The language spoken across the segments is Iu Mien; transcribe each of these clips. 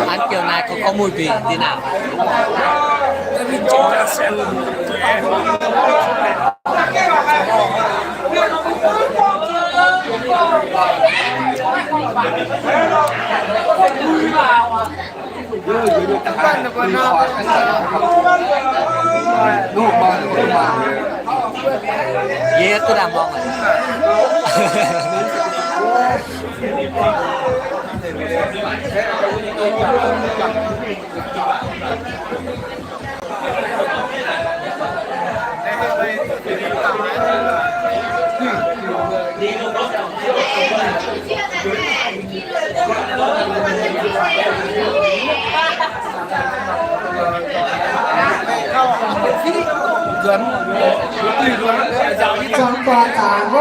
Haaix jiex naaiv kouv kouv muih mbic dinh naaic. Yie duqv daaih muangx. Zangc buatc zaangc oc.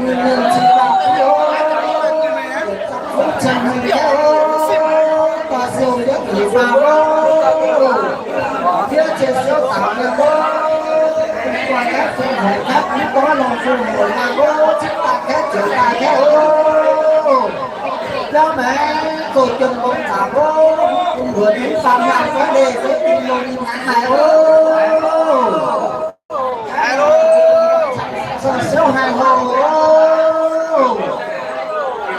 Mienh mienh cing daaih oc. Zangc fuqv ceng haic oc. Baac siou yietv hnyangx faam oc. Fiev cien siouv zaangc mienh oc. Bun guanh kaeqv fun hoic kaeqv, mv gorngv longc fun hoic nangh oc. Cingv daaih kaeqv, zoux daaih kaeqv oc. Biauv maengx zoux jiem mbong zaangc oc. Bun mbuox ninh faam laanh goiv leih fiev dinh longc ninh hnaangx haic oc. Siouv haic hoc oc.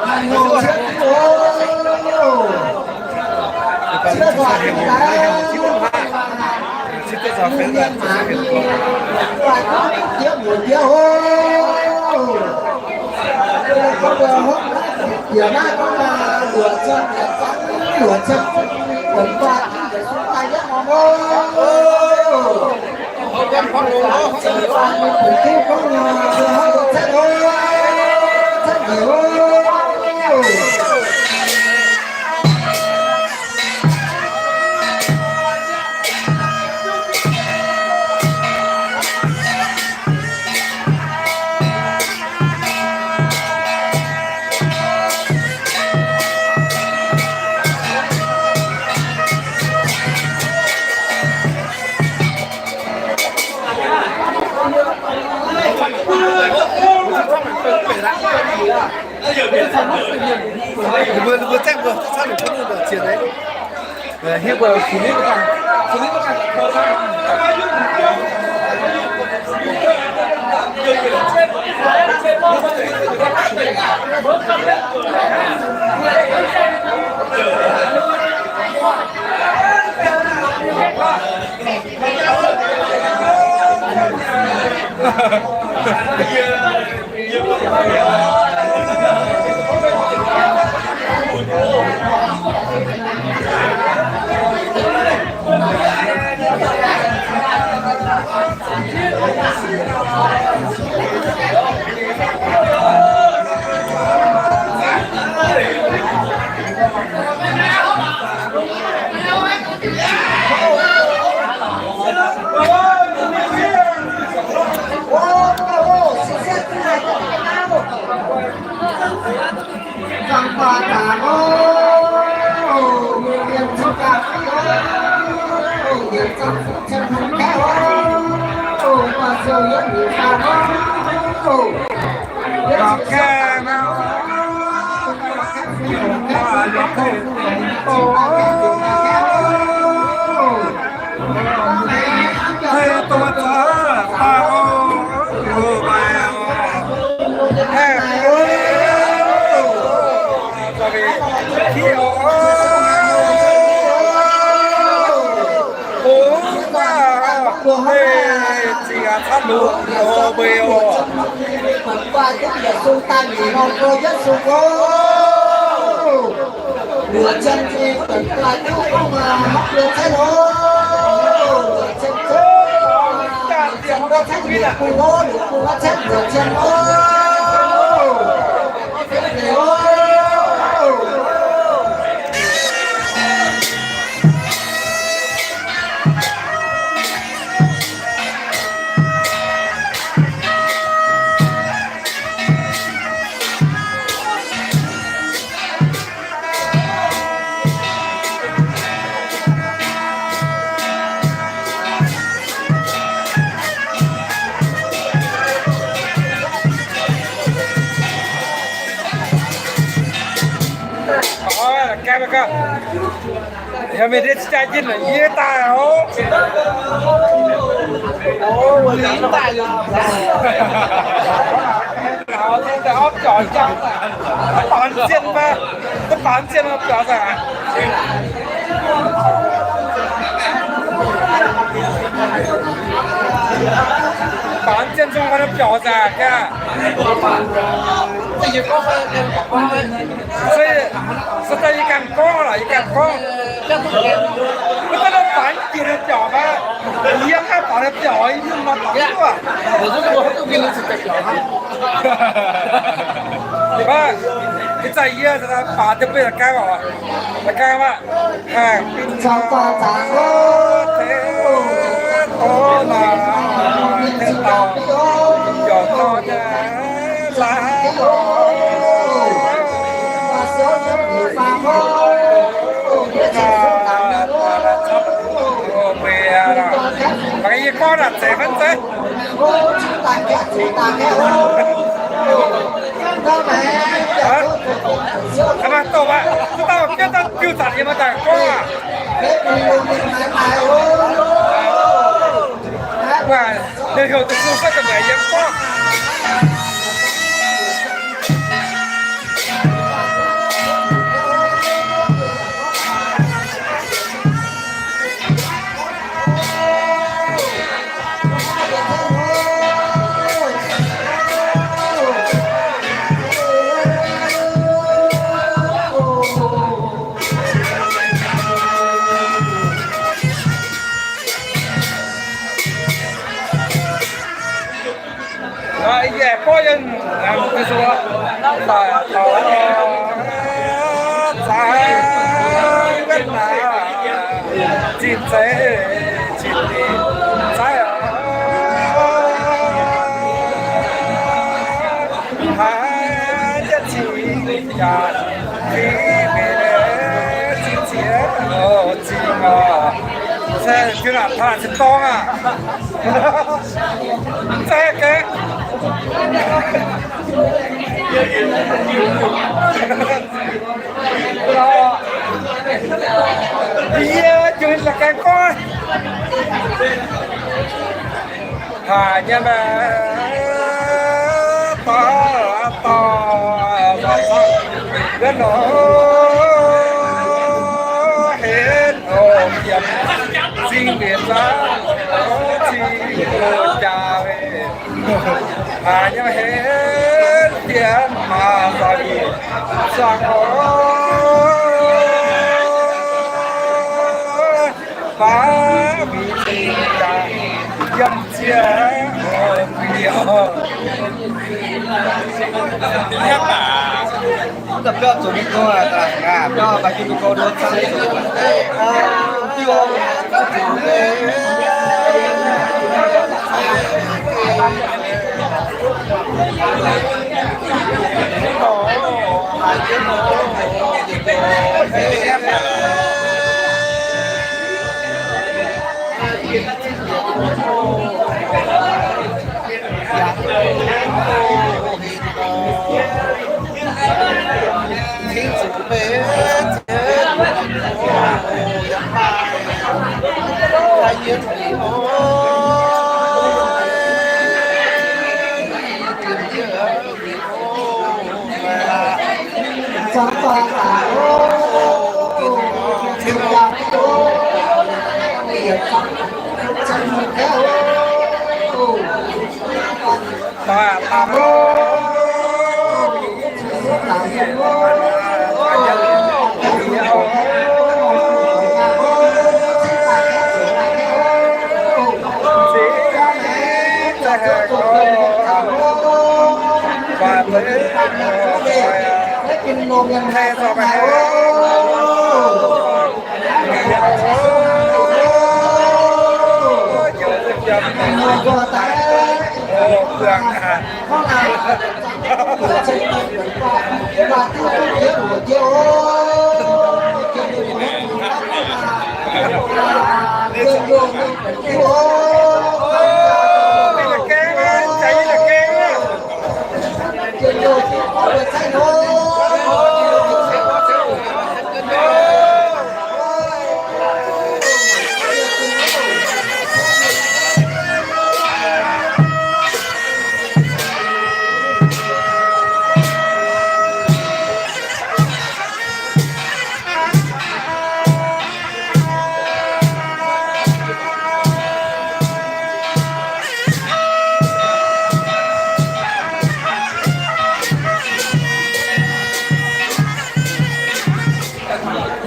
Haic hoc cietv oc. Cietv zuqc daaih. Mienh maaiz mienh, daaih gorngv diev muoz diev oc. Gorngv mbuo hopv naaiv bieqc naaiv gorngv maaih luoqc cien, luoqc cien, luoqc cien, daaih yietv norm oc. Mbuo, mbuo zaengv mbuo, mbuo zaengv mbuo, mbuo ziex deix. Hiuv mbuo fungx nitv ganh, fungx nitv ganh. Ki oc, bungx daaih, zingh aqv, camv lungz loz mbeix oc. Yie mingh ndiev jaa njien yie daaih oc. Baaux zien, baaux zien biaux zaangc. Baaux zien zungv biaux zaangc gaax. Se, se daaih yie ganh gorngv lorqc, yie ganh gorngv. Mv daaih baaux jiex biaux fai? Yie mv haih baaux biaux, yie mv nor baaux duqv. Ih zanc yie baaux deix beiv la'gaang oc, la'gaang aqv. Mangc gaax yie gorngv naaic zeiz fai zeiz? Maaih dongh aqv, mv dauh biouv daaih diuh zanc yie maaih daaih gorngv aqv. Ninh heuc duqv zuqc fai ga'maeqc yiem gorngv. Yie aengx borqv yie, zinh zeiz, zinh dingc zaiv oc. Haiz jienv cing jaax, fingx mingh zinh ziex, zinh oc. Se jiu naanc taux naaic cin dorng aqv. Mv zeiz gaax. Yie jiu la'gaeng gorngv. Haiz nyei maah, dorh, dorh, wuov nor, henv oc, yiem zingh mbienc zaangc, zingh jaax. Haiz nyei maah, henv dien maah, zaux yie, zaux oc. Baav mingh zinh jaax, yiem ziex,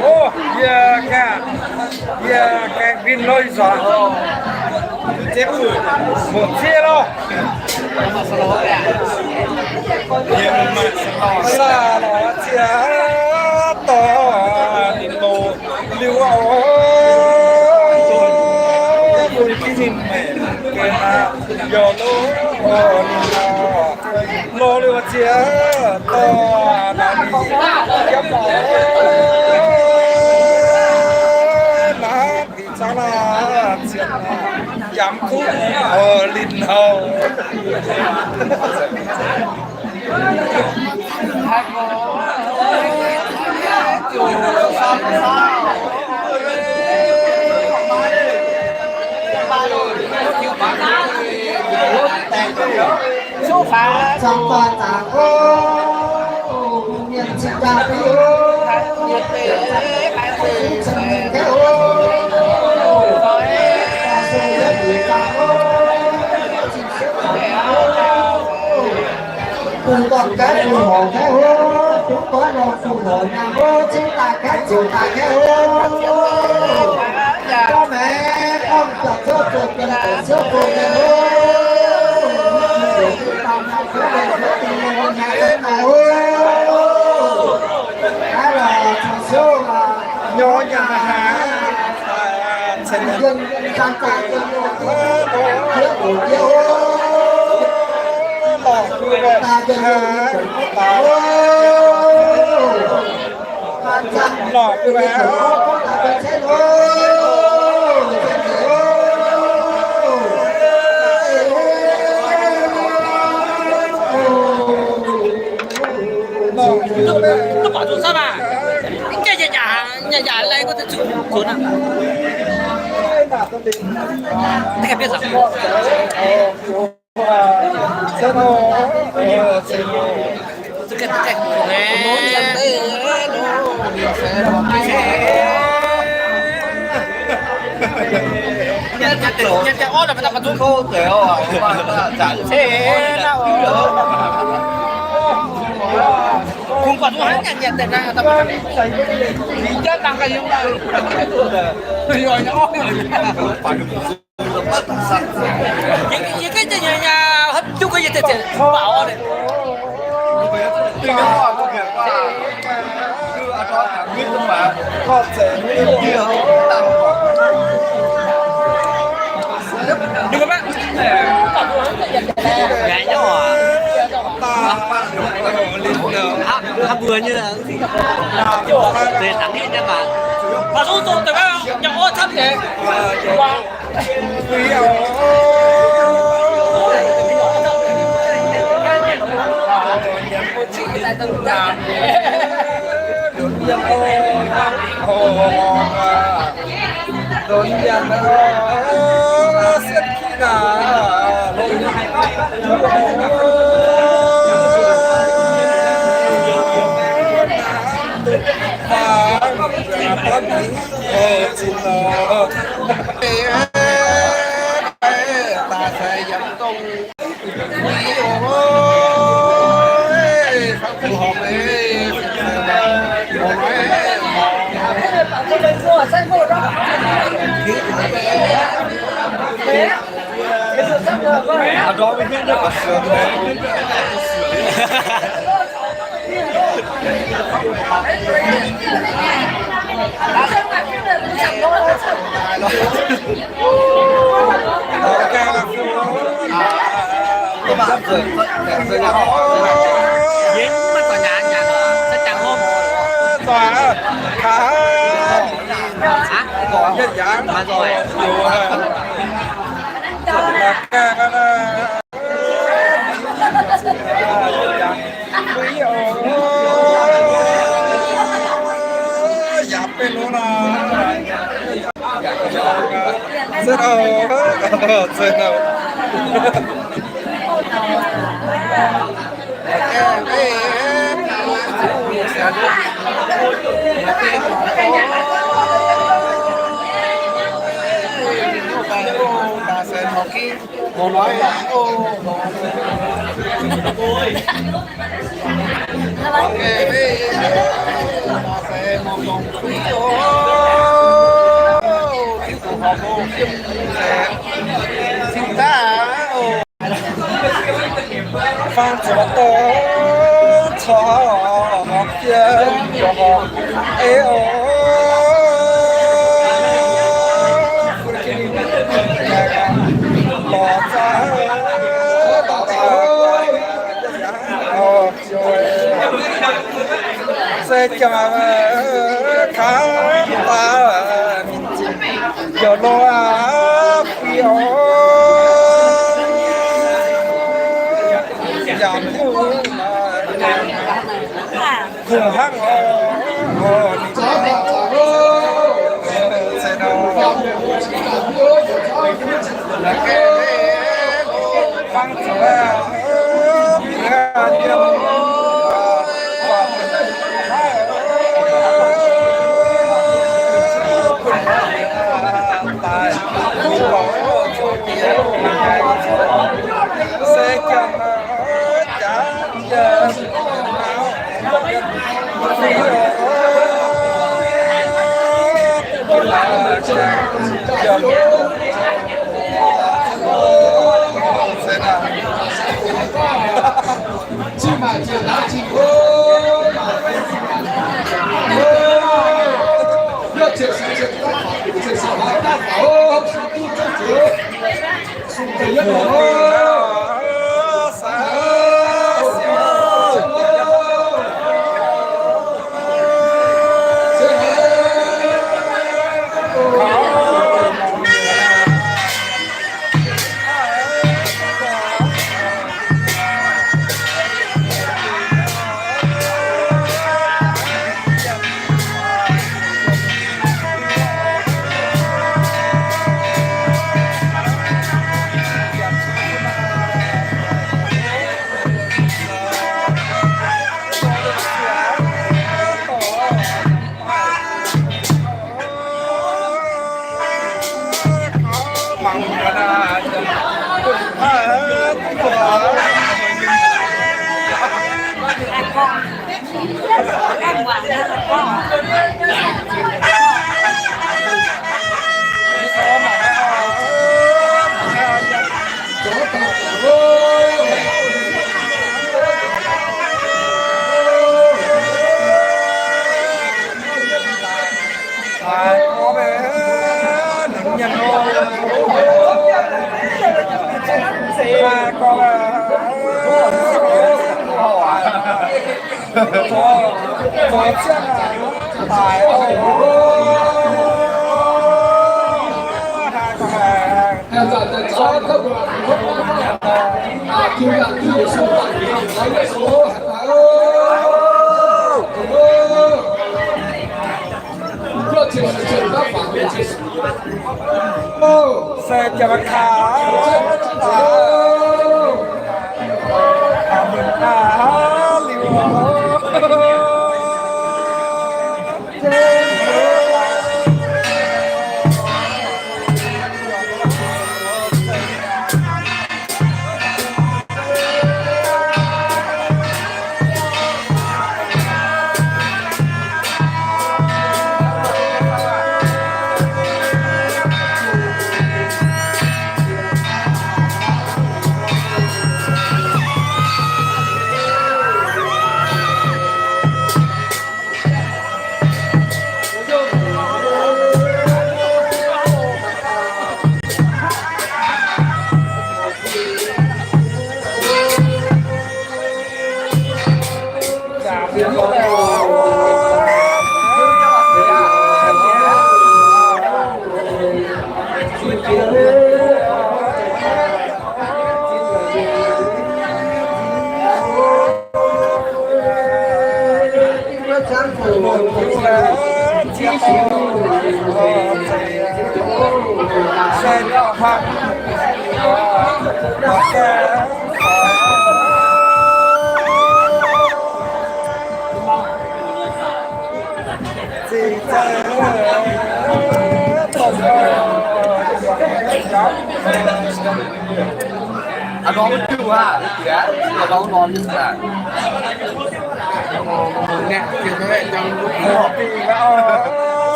O, yie ganh, yie ganh win lorz ih zanc. Mbuoqc zieqv loh. Sa lorz zieqv dorh ninh loz liuz oc. Mbuo ninh meih ga'naaiv yaac loz ninh oc. Loz liuz zieqv dorh naaiv mingh yiem oc. Naaiv mingh zangv naaiv zieqv yamv kuv oc, linh houc. Bungx dorngh gaeqv bungx horngc gaeqv hov, bungx goiv lorngh bungx horngc nyaanh hov, cingv daaih gaeqv ziouc daaih gaeqv hov. Gorngv maengx gorngv jangx ziouv zoux gengh zoux ziouv zoux gengh hov. Daaih nyaanh ziouv mengh ziouv dingh mengh nyaanh ziouv daaih hov. Naaiv lorqc caux ziouv nyorx nyanc haic. Haaix mbuo nyei? Deix dangv nyei mv baac. Fangx zuqc dorn corc fiev mbuoqc horc, ei, o, lorz za'gengh se jangx kangv daaih mingh ziqc yaac lorz aqv, fih oc. Yaac kungx hnangv oc. Se jangx kaax liuz.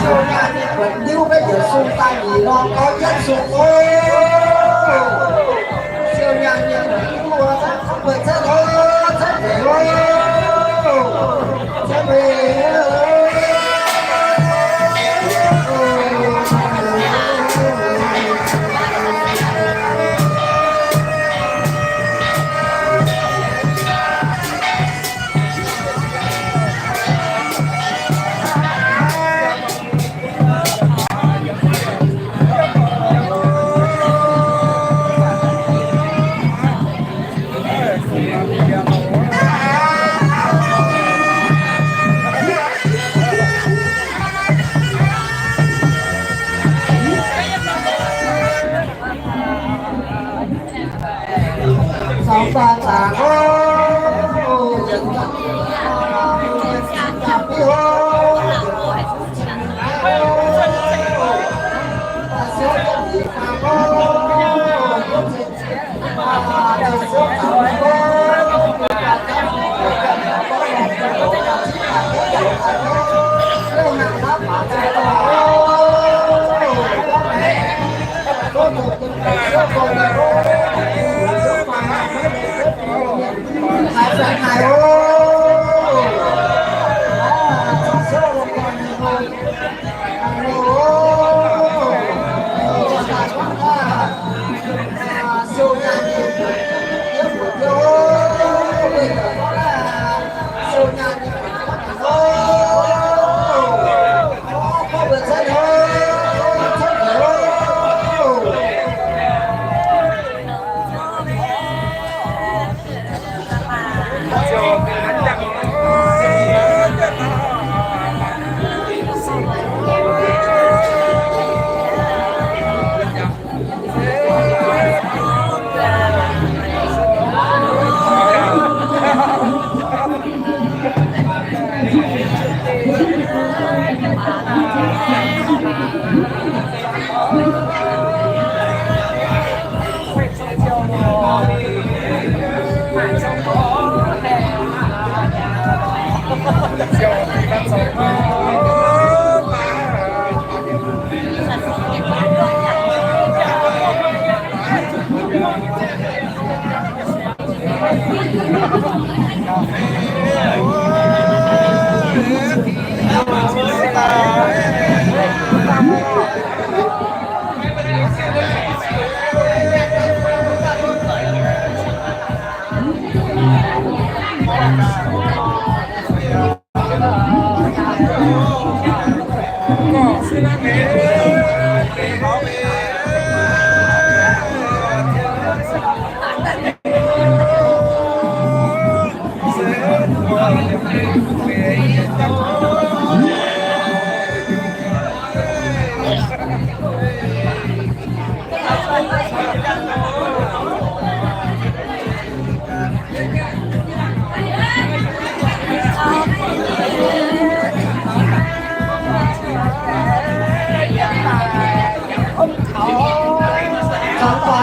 Siou nyaanh nyei buonc diuv maiv njoux sung daaih nyic norm gorngv jienv sung oc. Siou nyaanh nyei buonc diuv maiv gorngv mbuo zengv oc, zengv oc, zengv oc.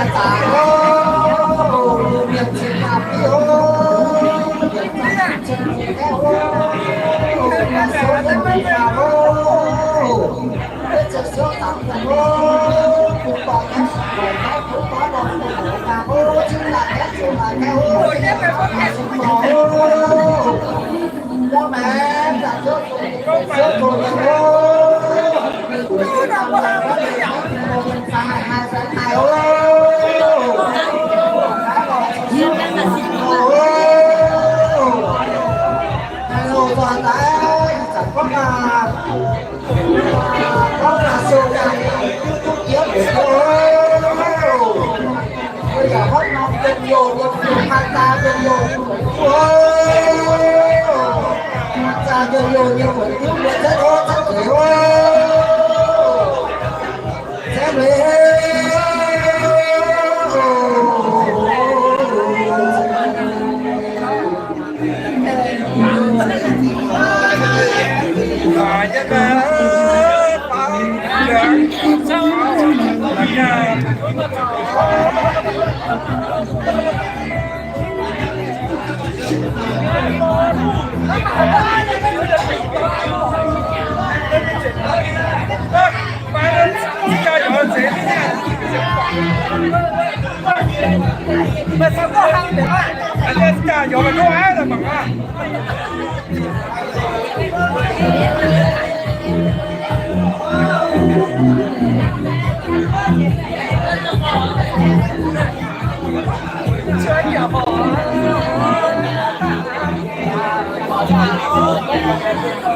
Cuotv yaac horpc.